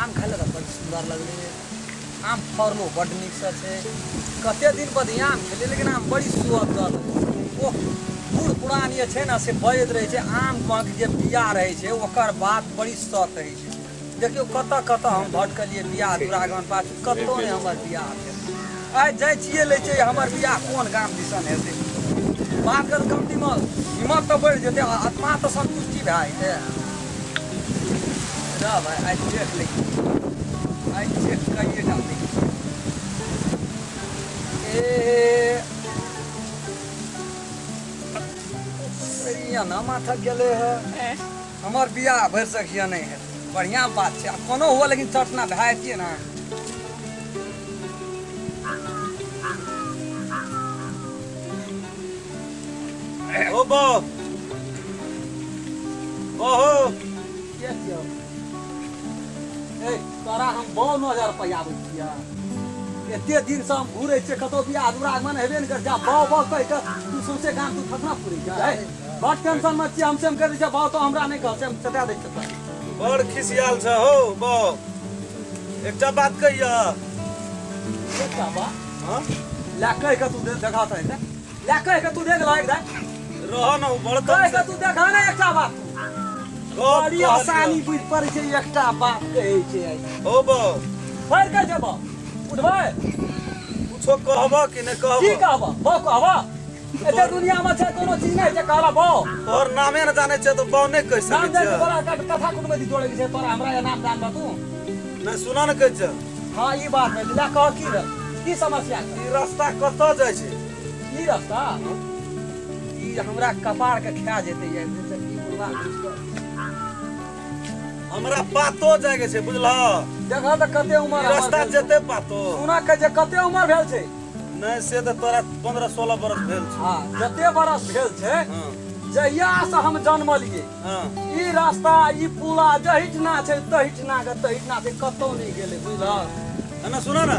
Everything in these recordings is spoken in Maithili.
आम खाय लए तऽ बड़ सुन्दर लगलै, आम फड़लो बड्ड नीकसँ छै। कते दिन बाद आम खेलियै, लेकिन आम बड़ी सुअदगर। ओ बूढ़ पुरान जे छै ने से बजैत रहै छै, आम महक जे बिया रहै छै ओकर बात बड़ी सत होइ छै। देखियौ कतऽ कतऽ हम भटकलियै बियाह दुरागमन पाछू, कतहु नहि हमर बियाह भेल। आइ जाइ छियै लै छै हमर बियाह कोन गाम दिसन हेतै। बात कर कमतीमे हिम्मत तऽ बढ़ि जेतै, आत्मा तऽ सन्तुष्टि भए जेतै। रह भाइ, आइ देख लै, आइ चेक कइए टा लै। ए ना माथा गेलै है, हमर बियाह भरि सकिया नहि हेतै। बढ़िआँ बात छै, आ कोनो हुआ लेकिन चटना भए जैतियै ने। ओ बो ओहो के छियौ? ए तोरा हम बहु नजर पयाबै छियै। एते दिनसँ हम घुरै छियै, कतहु बियाह दुरागमन हेबे नहि करै छै। बाउ बाउ कहि कऽ तू सौंसे गाम तू थकना पुरै छै। बड टेंशन मे छियै हम, से हम कहि दै छियै बाउ तो हमरा नहि कह, से हम चटा दै छियै। बड़ खिसियाल छ हो बो। एकटा बात कहिया? एकटा बात? हाँ ला कहि कऽ तू देखा तऽ हेतै। ला कहि कऽ तू देख ल एक दाइ रह न बड़ कहि कऽ तू देखा ने एकटा बात। बड़ी आसानी बुझि पड़ै छै, एकटा बात कहै छै। हो बो फेर कहै छै बो उठबै कुछो कहब कि नहि कहब? की कहब बो कहब? एते दुनिया में छै कोनो चीज नहि छै कहला बो। तोहर नामे न जानै छै तऽ बो नहि कहि सकै नाम जानै तोरा कथा कुटुम्ब जोड़े के छै, तोरा हमरा नाम जानबा तू नहि सुना न कहै छै। हाँ ई बात है। ला कह की रे, की समस्या छै? ई रास्ता कतऽ जाइ छै? ई रास्ता ई हमरा कपार के खा जेतै। ई बुढ़वा हमरा पातो जाय के छै, बुझलह? देखा तऽ कते उमर रास्ता जेतै पातो। सुना के जे कते उमर भेल छै? नहीं से तऽ तोरा 15-16 बरस भेल छै। हाँ जते बरस भेल छै, जहिया से हम जन्मलियै ई रास्ता ई पुला जहिठना छै तहिठना के तहिठना छै, कतौ नहि गेलै, बुझलह? ना सुना ना,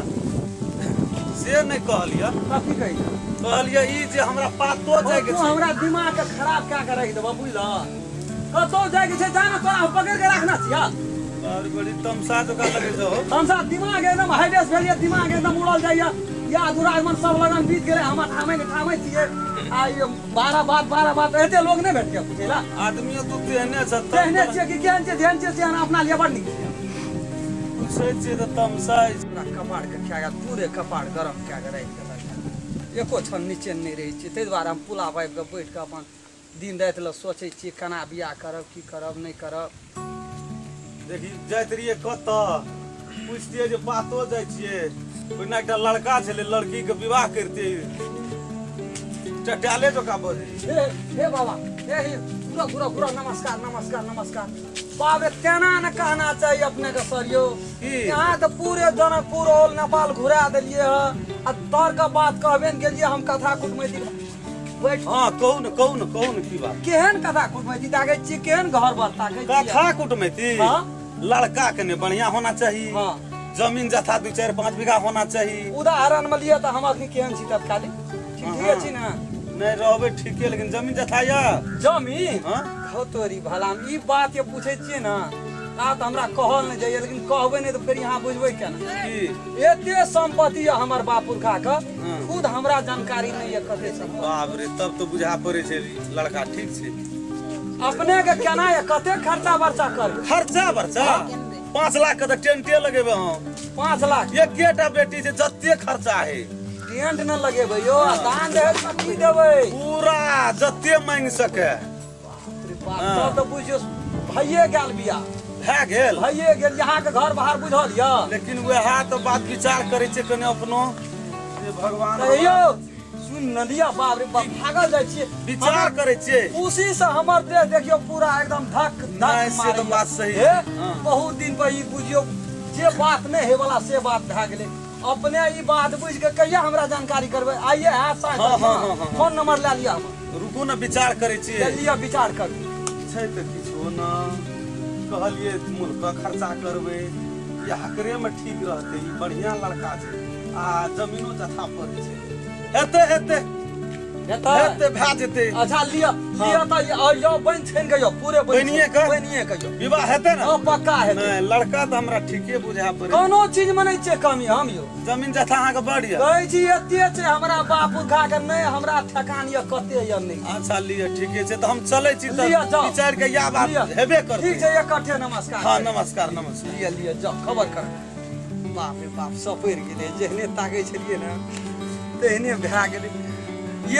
से नहि कहलियै। कथी कहियै? कहलियै ई जे हमरा पातो जाय के छै। हमरा दिमाग के खराब कए के राखि देबऽ, बुझलह? कतौ जाय के छै जा ने, तोरा हम पकड़ि के राखना छियै। बड़ बड़ी तमसा जकाँ लगै छै हो। तमसा दिमाग एकदम हाइडेस भेल यऽ, दिमाग एकदम उड़ल जाइए। या दुरागमन सब लगन बीत गेलै, हम ठामे के ठामे छियै। आ ई 12 बात 12 बात एते लोग नहि भेटतै पूछै ला। आदमियो तू तेहने छ, तेहने छियै कि केहन छियै? जेहन छियै तेहन अपना लिए बड़ नीक छियै। पूछै छियै तऽ तमसा पूरा कपार के खा गेल, पूरे कपार गरम कए के राखि देलक। एको क्षण निचेन नहि रहै छियै, ताहि दुआरे हम पुला पर आबि कऽ बैठ कऽ अपन दिन राति लए सोचै छियै केना बियाह करब, की करब नहि करब। देखी जाइत रहियै कतऽ, पुछतियै जे पातो जाइ छियै। ओहिना एकटा लड़का छलै, लड़की के विवाह करितियै, चटाले जकाँ बजै। हे हे बाबा, हे हे पूरा पूरा पूरा नमस्कार नमस्कार नमस्कार। बाप रे तेना ने कहना चाही अपने के सर यौ, यहाँ तऽ पूरे जनकपुर ऑल नेपाल घुरा देलियै हँ। आ तर्क बात कहबे ने गेलियै हम कथा कुटमैती बैठ। हाँ कहू ने कहू ने कहू ने की बात? केहन कथा कुटमैती ताकै छियै, केहन घर बर ताकै छियै? कथा कुटमैती लड़का के ने बढ़िया होना चाहिए, हाँ जमीन जथा 2, 4, 5 बीघा होना चाहिए। उदाहरण में लिअ तऽ हम अखनी केहन छी तत्काली? ठीके छी ने? नहीं रहबै ठीके, लेकिन जमीन जथा या जमीन हाँ तोरी भला ई बात ये पूछै छियै ने, आ तऽ हमरा कहल नहि जाइए, लेकिन कहबै नहि तऽ फेर यहाँ बुझबै केना? एते सम्पत्ति यऽ हमर बाप पुरखा के, खुद हमरा जानकारी नहि यऽ कते सम्पत्ति। बाप रे, तब तऽ बुझा पड़ै छै लड़का ठीक छै। अपने के केना यऽ, कते खर्चा बर्चा करबै? खर्चा बर्चा 5 लाख के तऽ टेंटे लगेबै हम। 5 लाख? एकेटा बेटी छै, जते खर्चा है टेंट न लगेबै यौ, दान दहेज में की देबै? पूरा जते मांगि सके। तब तऽ बुझियौ भइए गेल बियाह, भए गेल, भइए गेल। यहाँ के घर बाहर बुझल यऽ? लेकिन वएह तऽ बात विचार करै छै कने अपनो जे भगवान यौ सुन न लिअ। बाप रे बाप, भागल जाइ छियै, विचार करै छियै। खुशी से हमर देह देखियौ पूरा एकदम धक धक। से तऽ बात सही है। बहुत दिन पर ई बुझियौ जे बात नहि होय वाला से बात भए गेलै। अपने ई बात बुझि के कहिया हमरा जानकारी करबै? आइए हैत साँझ, फोन नंबर लए लिअ। रुकू ने, विचार करै छियै। लिअ विचार करू। छै तऽ किछो न कहलियै मुल्क खर्चा करबै, एकरे में ठीक रहतै। ई बढ़िया लड़का छै आ जमीनो जथा पड़ै छै। हेतै हेतै हेतै? हेतै, भए जेतै। अच्छा लिअ लिअ तऽ यौ बनि छानि के यौ, पूरे बनिए के? बनिए के यौ। विवाह हेतै ने? हँ पक्का हेतै। नहि, लड़का तऽ हमरा ठीके बुझाय पड़ै। कोनो चीज मे नहि छै कमी हम यौ। जमीन जथा अहाँके बड़ यऽ। कहै छी एते छै हमरा बाप पुरखा के, नहि हमरा ठेकान यऽ कते यऽ नहि। अच्छा लिअ, ठीके छै, तऽ हम चलै छी तऽ लिअ, जाउ। विचारि के इएह बात लिअ। हेबे करतै। ठीक छै, इकट्ठे नमस्कार। हँ नमस्कार नमस्कार। लिअ लिअ जाउ, खबर कर। बाप रे बाप, सपरि गेलै। जेहने ताकै छलियै ने तेहने भए गेलै।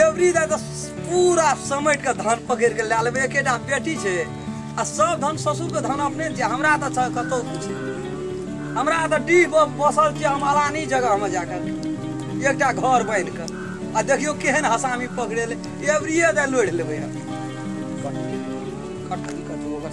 एवरी दा तऽ पूरा समेट कऽ धान पकड़ि कऽ लए लेबै। एकेटा बेटी छै आ सब धन ससुरके धन अपने छै। हमरा तऽ छै कतहु किछु, हमरा तऽ डीह बसल छियै हम अलानी जगहमे जाकऽ एकटा घर बान्हि कऽ, आ देखियौ केहन हसामी पकड़ेलै। एवरिए दा लोढ़ि लेबै हम। कट कट ओकर।